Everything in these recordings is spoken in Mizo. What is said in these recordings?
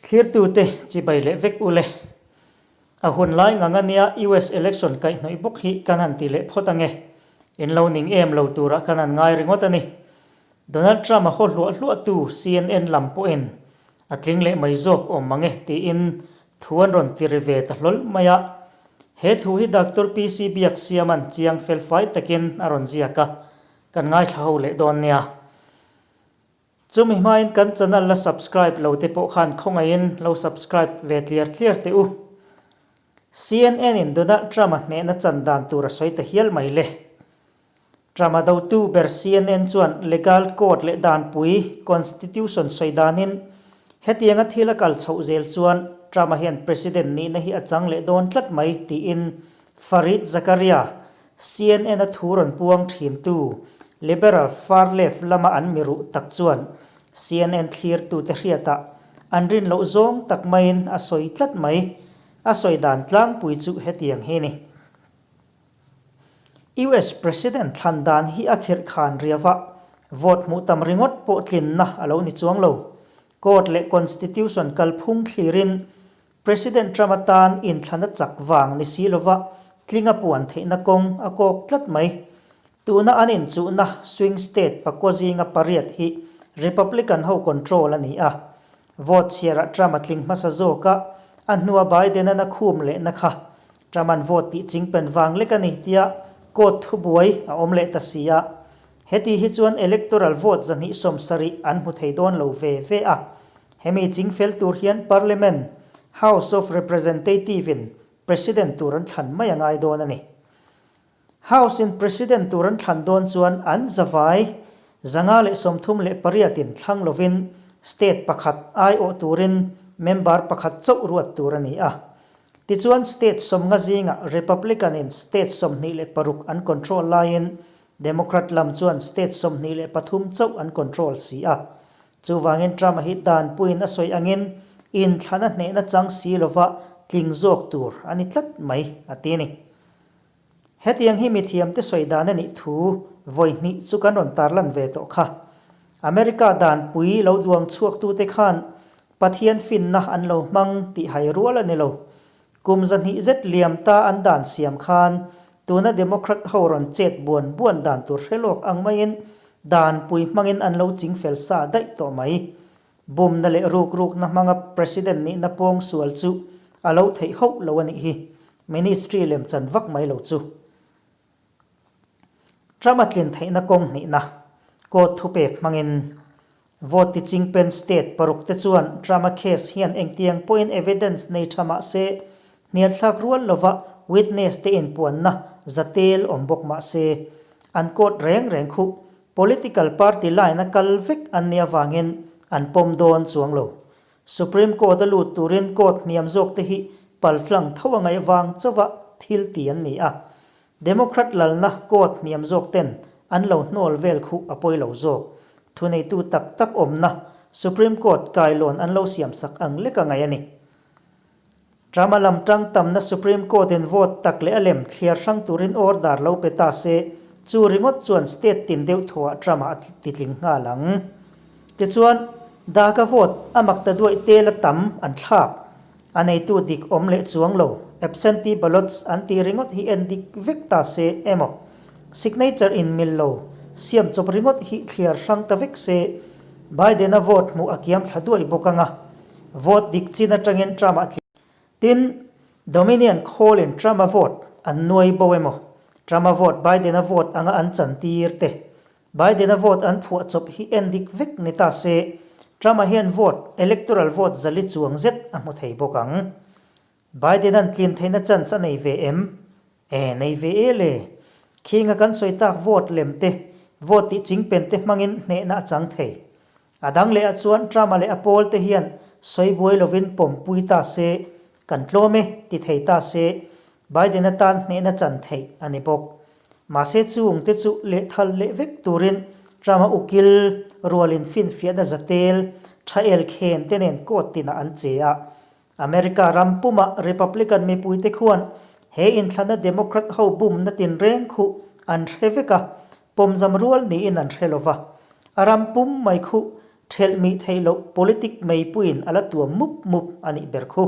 Thlirtute chibai leh vek ule. A hun lai ngang ania US election kaihhnawih bawk hi kan han ti leh phawt ange. In lo ning em lo turah kan han ngai ringawt a ni. Donald Trump a haw hluah hluahtu CNN lam pawhin a tling leh mai zawk awm mange tiin thu an rawn ti ri ve ta hlawl mai a. He thu hi Doctor PC Biaksiama'n chiang felfai takin a rawn ziak a, kan ngaithla ho leh dawn nia. Chumi hmain kan channel la subscribe lo te pawh khan khawngaihin lo subscribe ve tliar tliar teh u. CNN in Donald Trump-a hnehna chan dan tur a sawi ta hial mai le. Trump-a dotu ber CNN chuan legal code leh danpui, constitution, sawi danin hetianga thil a kal chhoh zel chuan Trump-a hian president nihna hi a chang leh dawn tlat mai tiin Fareed Zakaria, CNN-a thu rawn puang thintu Liberal far left lama an mi ruh tak chuan CNN thlirtute hriatah an rin loh zawng tak maiin a sawi tlat mai. A sawi dan tlangpui chu hetiang hi ni. US President thlan dan hi a khirh khan riau a, vote hmuh tam ringawt pawh tlinna a lo ni chuang lo. Court leh Constitution kalphung thlirin President Trump atan inthlana chak vang ni si lova tling a puan theihna kawng a kawk tlat mai. Tuna an inchuhna swing state pakua zinga pariat hi Republican ho control a ni a. Vote chhiarah Trump a tling hmasa zawk a, a hnua Biden-an a khum lehna kha Trump-an vote tih chingpen vang lek a ni tia court thubuai a awm leh ta si a. Heti hi chuan electoral vote 270 an hmu thei dawn lo ve ve a. Hemi chingfel tur hian Parliament, House of Representative-in President tur an thlan mai a ngai dawn a ni. House-in President tur an thlan dawn chuan an zavai 538-in thlang lovin state pakhat aiawh turin member pakhat chauh ruat tur a ni a. Tichuan state 50 zingah Republican-in state 26 an control laiin Democrat lam chuan state 23 chauh an control si a. Chuvangin Trump-a hi danpuiin a sawi angin inthlana hnehna chang si lova tling zawk tur a ni tlat mai, a ti a ni. Hetiang hi mithiamte sawi dan a nih thu vawi hnih chu kan rawn tarlan ve tawh kha. America danpui lo duang chhuaktute khan Pathian finna an lo hmang tih hai rual a ni lo. Kum 200 zet liam ta an dan siam khan tuna Democrat ho rawn chet buan buan dan tur hre lawk ang maiin dan pui hmangin an lo ching fel sa daih tawh mai. Bumna leh ruk rukna hmanga President nihna pawng sual chu a lo theih hauh lo a nih hi, Ministry lem chan vak mai lo chu. Trump a tlin theihna kawng hnihna, court thupek hmangin Vote ti chingpen state paruk te chuan Trump-a case hian engtiang pawhin evidence nei tha mah se, hnialthlak rual lova witness te inpuanna zatel awm bawk mah se, an court reng reng khuh political party line a kal vek an nih avangin an pawm dawn chuang lo. Supreme Court a lut turin court hniam zawk te hi paltlang tho a ngaih vang chauha thil ti an ni a. Democrat lalna court hniam zawk ten an lo hnawl vel khuh a pawi lo zawk. Thuneitu tak tak awmna Supreme Court kailawn an lo siamsak ang lek a ngaih a ni. Trump-a lam tang tamna Supreme Court in vote tak leh a lem thliar hrang turin order lo pe ta se, chu ringawt chuan state tin deuh thuah Trump-a a titling nghal ang. Tichuan, Daga vote a mak ta duaih tel a tam an thlak. A neitu dik awm leh chuang lo, absentee ballots an tih ringawt hi en dik vek ta se emaw, signature in mil lo, siam chawp ringawt hi thliar hrang ta vek se, Biden-a vote hmuh a kiam thla duai bawk anga, vote dik chin atangin Trump-a tling. Tin, Dominion khawlin Trump-a vote an nuai bo emaw, Trump-a vote Biden-a vote anga an chantir te, Biden-a vote an phuah chawp hi en dik vek ni ta se, Trump-a hian vote, electoral vote zali chuang zet a hmu thei bawk ang. Biden-a'n tlin theihna chance a nei ve em? E, nei ve e le. Khinga kan sawi tak vote lem te, vote tih chingpen te hmangin hnehna a chang thei. A dang leh ah chuan Trump-a leh a pawl te hian sawi buai lovin pawmpui ta se, kan tlawm e ti thei ta se, Biden-a tan hnehna chan theih a ni bawk. Mahse chung te chu lehthal leh vek turin Trump-a ukil rualin finfiahna zatel tha elkhen te nen court tinah an che a. America ram puma Republican mipuite khuan he inthlana Democrat ho bumna tinreng khuh an hre vek a, pawmzam rual niin an hre lova. A ram pum mai khuh Ṭhelh mih theih loh politic meipuiin a la tuam mup mup a nih ber khu.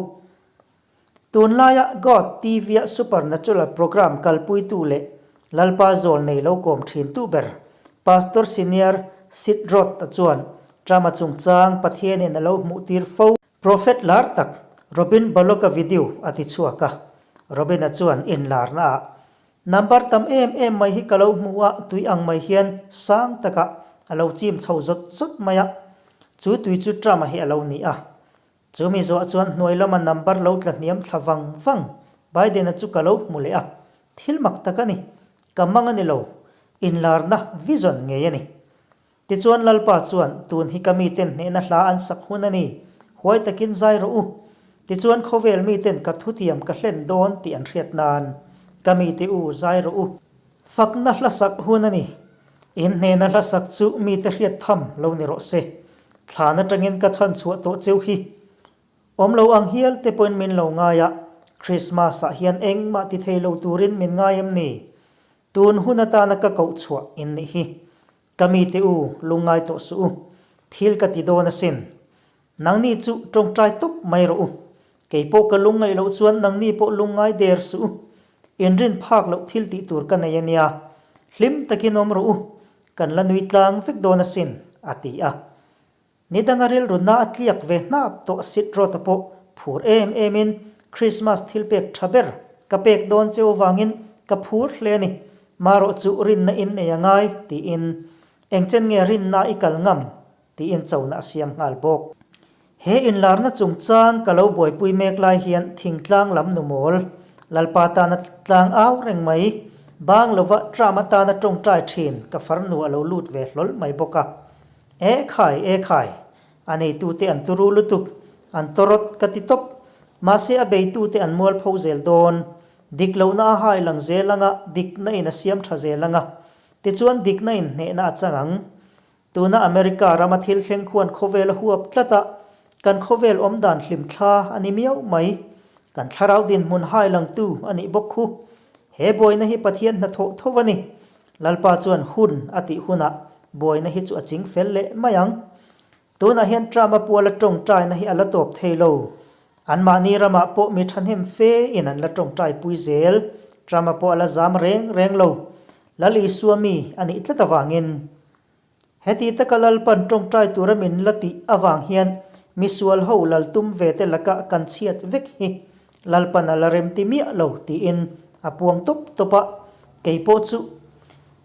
Tunlaia God TV-a Supernatural programme kalpuitu leh Lalpa zawl nei lo kawm ṭhintu ber Pastor Senior Sid Roth-a chuan Trump-a chungchang Pathianin a lo hmuhtir fo. Prophet lar tak Robin Bullock-a video a ti chhuak a, Robin-a chuan inlarnaah Number tam em em mai hi ka lo hmu a, tui ang mai hian sang takah a lo chim chho zawt zawt mai a, chu tui chu Trump-a hi a lo ni a. Chumi zawh chuan hnuai lama number lo tla hniam thla vang vang Biden-a chu ka lo hmu leh a, thil mak tak a ni, ka mang a ni lo, inlarna vision ngei a ni. Tichuan Lalpa chuan, Tun hi ka miten hnehna hla an sak hun a ni, huai takin zai rawh u. Tichuan khawvel miten ka thutiam ka hlen dawn tih an hriat nan, ka mite u zai rawh u. Fakna hla sak hun a ni. In hnehna hla sak chu mite hriat tham lo ni rawh se. Thlan atangin ka chhan chhuah tawh cheu hi. Awm lo ang hial te pawhin min lo ngai a, Christmas ah hian engmah ti thei lo turin min ngai em ni? Tun hun atana ka koh chhuah in nih hi. Ka mite u, lungngai tawh suh u. Thil ka ti dawn asin. Nangni chu tawngtai tawp mai rawh u. Kei pawh ka lungngaih loh chuan nangni pawh lungngai der suh u. Inrin phak loh thil tih tur ka nei a nia. Hlim takin awm rawh u. Kan la nui tlang vek dawn asin, a ti a. Ni danga rilruna a tliak ve hnap tawh Sid Roth-a pawh phur em emin Krismas thil pek tha ber ka pek dawn cheu avangin ka phur hle a ni. Marawh chu rinna in nei a ngai, tiin engchen nge rinna i kal ngam? tiin chona a siam nghal bawk. He inlarna chungchang ka lo buaipui mek lai hian thingtlang lam nu mawl, Lalpa tana tlang au reng mai, bang lova tram atana tawngtai thin ka farnu a lo lut ve hlawl mai bawk a. E khai, e khai, a neitute an turu lutuk, an tawrawt ka ti tawp. Mahse a beitute an mualpho zel dawn. Dik lohna a hai lang zel anga, dikna in a siam tha zel anga. Tichuan dikna in hnehna a chang ang. Tuna America rama thil thleng khuan khawvel a huap tlat a, kan khawvel awm dan hlim thla a ni miau mai. Kan thlarau dinhmun hai langtu a nih bawk khu. He buaina hi Pathian hnathawh tho a ni. Lalpa chuan hun a tih hunah buaina hi chu a ching fel leh mai ang. Tunah hian Trump-a puala tawngtaina hi a la tawp thei lo. Anmahni ramah pawh mi thahnem fe in an la tawngtai pui zel. Trump-a pawh a la zam reng reng lo. Lal Isua mi a nih tlat avangin. Heti taka Lalpan tawngtai tura min la tih avang hian misual ho lal tum ve te laka kan chhiat vek hi Lalpan a la rem ti miah lo tiin a puang tawp tawp a, kei pawh chu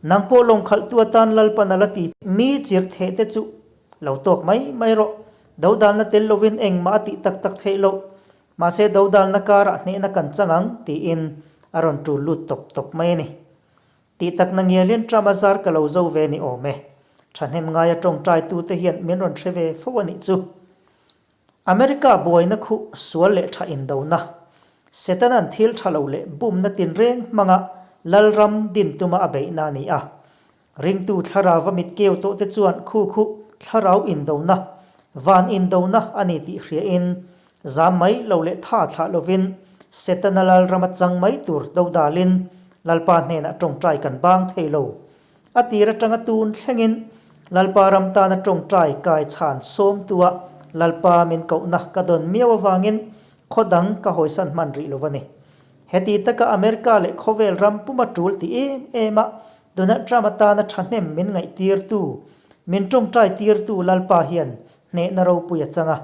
nang pawh lawng khalhtu atan Lalpan a la ti mi chirh theh te chu lo tawk mai mai rawh. Dodalna tel lovin engmah a tih tak tak theih loh. Mahse dodalna karah hnehna kan chang ang tiin a rawn tul lut tawp tawp mai a ni. Tih tak na ngialin Trump a zar ka lo zo ve ni awm e. Thahnem ngaia tawngtaitute hian min rawn hre ve fo a nih chu. America buaina khuh sual leh tha indona, Setanan thil tha lo leh bumna tinreng hmanga Lalram din tuma a beihna a ni a. Ringtu thlarauva mitkeu tawhte chuan khu khuh thlarau indona, van indona a ni tih hriain, zam mai lo leh tha thlah lovin Setana Lalrama chang mai tur dodalin Lalpa hnenah tawngtai kan bang thei lo. A tir atanga tun thlengin Lalpa ram tana tawngtai kai chhan sawmtua Lalpa min kohna ka dawn miau avangin khaw dang ka hawisan hman rih lo a ni. Heti taka America leh khawvel ram puma tul ti em em a Donald Trump atana thahnem min ngaihtirtu, min tawngtai tirtu Lalpa hian hnehna ropui a chang a.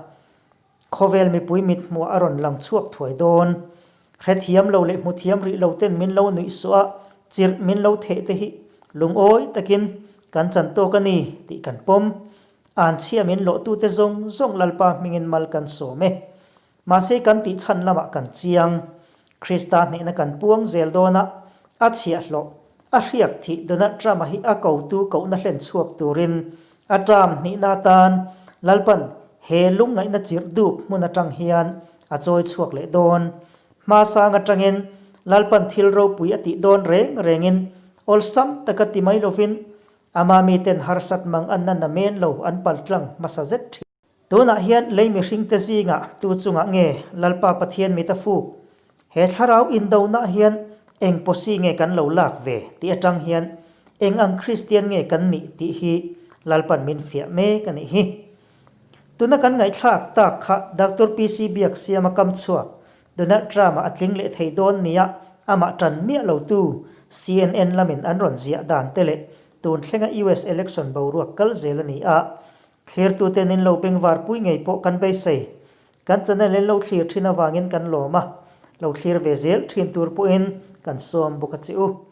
Khawvel mipui mithmuah a rawn lang chhuak thuai dawn. Hrethiam lo leh hmuthiam rih lo ten min lo nuih suah a, chirh min lo theh te hi lungawi takin kan chan tawk a ni tih kan pawm. Anchhia min lawhtute zawng zawng Lalpa hmingin mal kan sawm e. Mahse kan tih chhan lamah kan chiang. Krista hnehna kan puang zel dawn a, a chhiahhlawh, a hriak thih Donald Trump-a hi a kotu kohna hlen chhuak turin a term hnihna atan Lalpan he lungngaihna chirh dup hmun atang hian a chawi chhuak leh dawn. Hma sang atangin Lalpan thil ropui a tih dawn reng rengin awlsam taka ti mai lovin ama miten harsat mang anna namen lo an paltlang hmasa zet thin. Tunah hian lei mihringte zingah tu chungah nge Lalpa Pathian mit a fuk? He thlarau indonah hian eng pawsi nge kan lo lak ve tih atang hian eng ang Kristian nge kan nih tih hi Lalpan min fiah mek a nih hi. Tuna kan ngaihthlak tak kha Doctor PC Biaksiama kam chhuak Donald Trump-a a tling leh thei dawn nia amah tan miah lotu CNN lamin an rawn ziah dan te leh tun thlenga US election boruak kal zel a ni a. Thlirtuten in lo bengvar pui ngei pawh kan beisei. Kan channel in lo thlir thin avangin kan lawm a, lo thlir ve zel thin tur pawhin kan sawm bawk a che u.